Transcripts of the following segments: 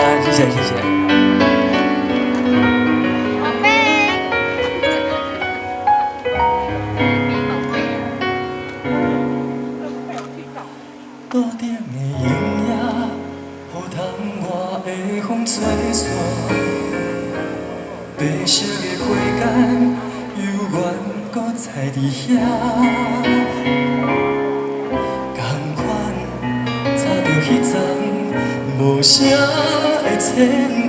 們，謝謝謝謝。寶貝，寶貝。桌頂的螢夜，予窗外的風吹散，白色的花繭猶原閣在佇遐，仝款插著彼層無聲的牽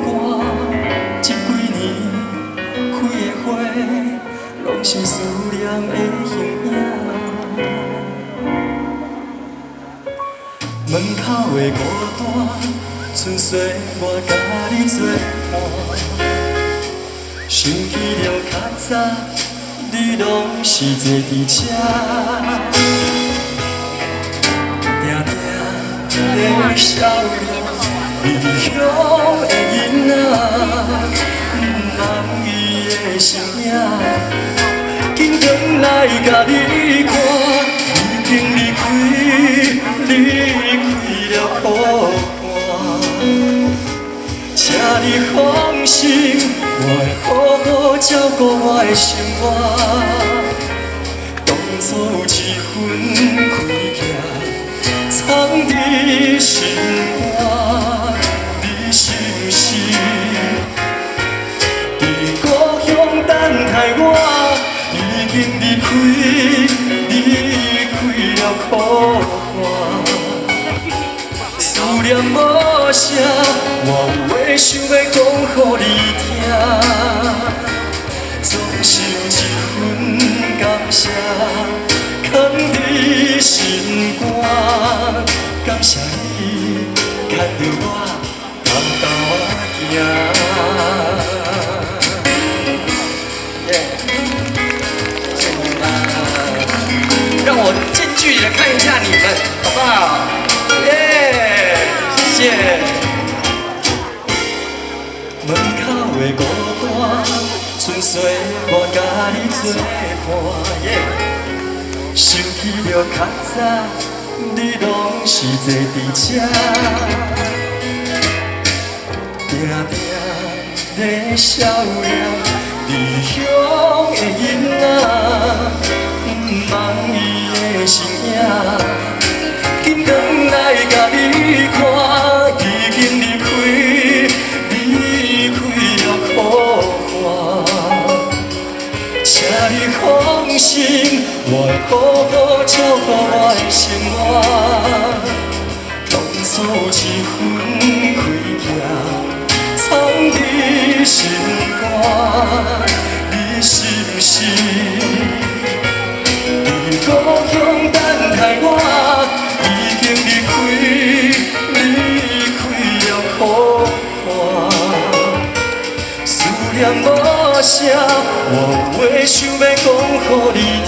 掛，這幾年開的花，攏是思念的形影。門口的孤單，剩歲我佮你作伴。想起著較早，你攏是坐佇這，定定咧笑臉，異鄉的囡仔，毋茫伊的身影，緊轉來共你看，已經離開，離開了苦寒。請你放心，我會好好照顧我的生活。當初有一份虧欠，藏佇心肝，你是毋是佇故鄉等待我？已經離開，離開了苦寒。思念無聲，我有話想欲講予你聽。總是有一份感謝，藏佇心肝。感謝你牽著我沓沓仔行。耶，謝謝你們，讓我近距離的看一下你們，好不好？耶，謝謝。門口的孤單，剩歲我佮你作伴。耶，想起著較早，你攏是坐佇這，定定咧笑臉，異鄉的囡仔，毋茫伊的身影，緊轉來共你看，已經離開，離開了苦寒。請你放心，我會好好照顧我的生活。當初有一份虧欠，藏佇心肝，你是毋是佇故鄉等待我？已經離開，離開了苦寒。思念無聲，我有話想欲講予你聽。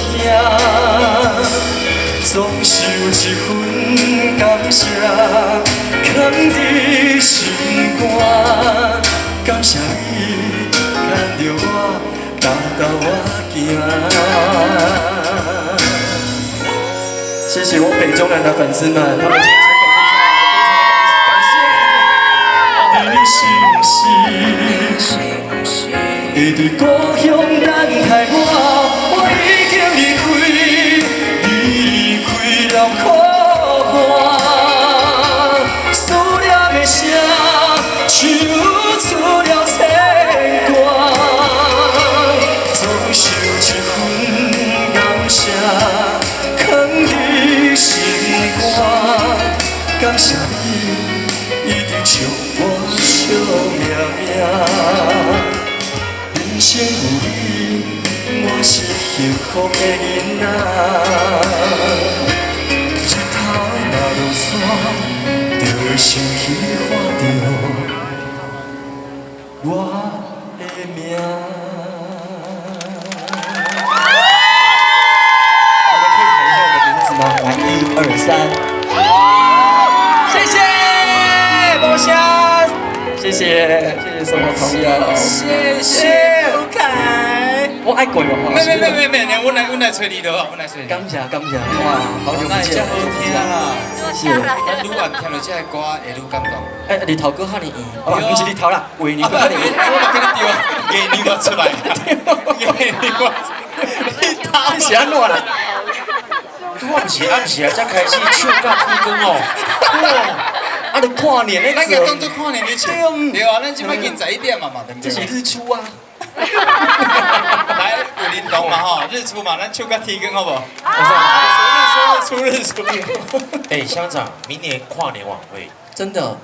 總是有一份感謝，藏佇心肝。感謝你牽著我沓沓仔行。謝謝我北中南的粉絲們，他們今天感謝。你是毋是會佇故鄉等待我？我已經離開，離開了苦寒。思念的聲，唱出了牽掛。總是有一份感謝，藏佇心肝。感謝你一直笑我惜命命。人生有你，我是幸福的囡仔。日頭若落山，就會想起看著我的名。我們可以喊一下我的名字嗎？來，一二三，謝謝，無聲，謝謝，謝謝所有朋友，謝謝盧凱。我愛過喎。沒沒沒沒沒，阮來揣你就好，阮來揣你。感謝感謝，哇，好久不見。這好聽啦！謝謝。咱愈晚聽著這个歌，會愈感動。欸，日頭閣遐爾圓，哦，毋是日頭啦，月娘閣遐爾圓。我嘛跟你對，月娘嘛出來，月娘嘛，你是按怎啦？我毋是暗時啊，才開始唱到天光哦。啊，就跨年咧，咱個當作跨年咧唱。對啊，咱這擺近11點嘛嘛，對不對？這是日出啊！來，有玲瓏嘛吼，日出嘛，咱唱到天光好無？日出日出日出。哎，鄉長，明年跨年晚會真的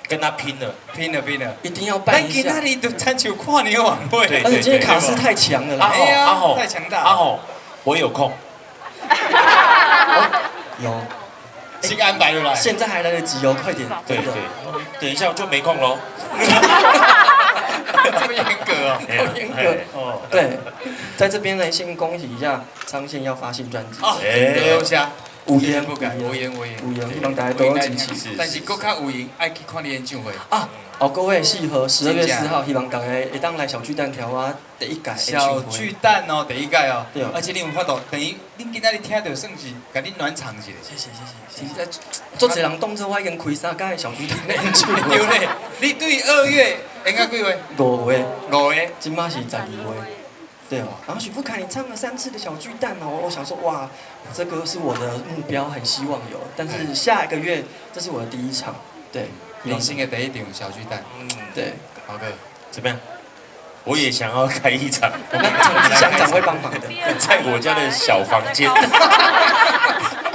跟他拼了，拼了拼了，一定要辦一下。咱今仔日就參像跨年晚會。對而且今天卡司太強了啦！阿吼阿吼，太強大。阿吼，我有空。有。先安排落來。現在還來得及哦，快點。對對，等一下我就沒空嘍。這麼嚴格哦，好嚴格哦。對，在這邊呢，先恭喜一下張憲要發新專輯。哦，多謝。無言不改，無言無言無言，希望大家多多支持。但是閣較有閒，愛去看你演唱會。啊，哦，各位適合12月4號，希望大家會當來小巨蛋聽我第一屆小巨蛋哦，第一屆哦。對。而且你有法度，等於恁今仔日聽著算是共恁暖場一下。謝謝謝謝。足濟人當做我已經開三屆小巨蛋的演唱會。對咧，你對2月應該幾月？5月。5月。這馬是12月。對哦，然後許富凱，你唱了三次的小巨蛋哦，我想說哇，這個是我的目標，很希望有，但是下一個月這是我的第一場，對，人生的第一場小巨蛋，嗯，對，好的，怎麼樣？我也想要開一場，那鄉長會幫忙的，在我家的小房間，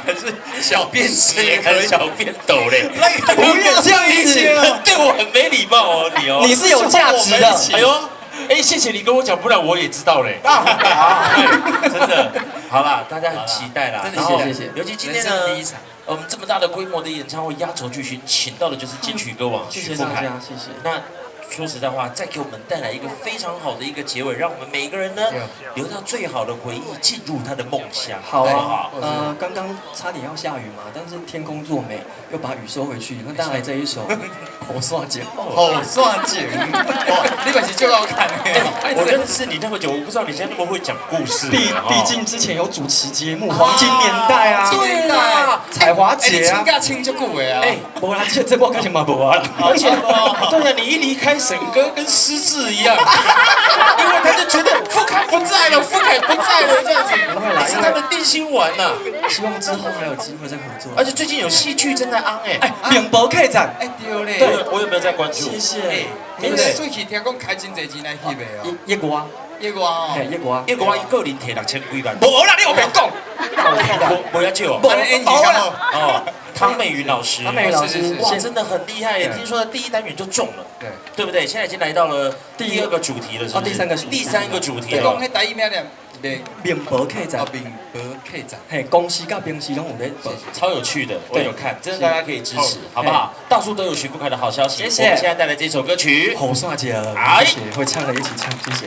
還是小便池也可以，小便斗嘞，不要這樣子，對我很沒禮貌哦，你哦，你是有價值的，哎呦。哎，謝謝你跟我講，不然我也知道嘞。對，真的，好啦，大家很期待啦。真的謝謝謝。尤其今天呢，我們這麼大的規模的演唱會，壓軸巨星，請到的就是金曲歌王許富凱。謝謝大家，謝謝。那說實在話，再給我們帶來一個非常好的一個結尾，讓我們每個人呢留到最好的回憶，進入他的夢鄉。好啊，剛剛差點要下雨嘛，但是天公作美，又把雨收回去。那帶來這一首《雨傘情》。雨傘情，哇，你嘛是足好看的。我認識你那麼久，我不知道你現在那麼會講故事。畢竟之前有主持節目《黃金年代》啊，對啦，彩華姐啊，請假請足久的啊。哎，無啦，這波開始嘛無啊啦。而且，對啊，你一離開沈哥跟失智一樣，因為他就覺得富凱不在了，富凱不在了，這樣子，你是他的定心丸吶。希望之後還有機會再合作。而且最近有戲劇正在 on 哎，哎，面包客棧，哎對咧，對，我有沒有在關注？謝謝。你最近聽講開真濟錢來翕的哦。一國啊，一國哦，一國啊，一國一個人提6000幾萬。無啦，你有白講。無無要借我。無啦。哦，湯美雲老師，湯美雲老師，哇，真的很厲害耶！聽說他第一單元就中了，對，對不對？現在已經來到了第二個主題了，是不是？第三個主題，第三個主題。你講彼台語名念面包客棧，面包客棧，嘿，公司佮平時攏有咧報，超有趣的，我有看，真的大家可以支持，好不好？到處都有許富凱的好消息。謝謝。我們現在帶來這首歌曲《雨傘情》，謝謝，會唱的一起唱，謝謝。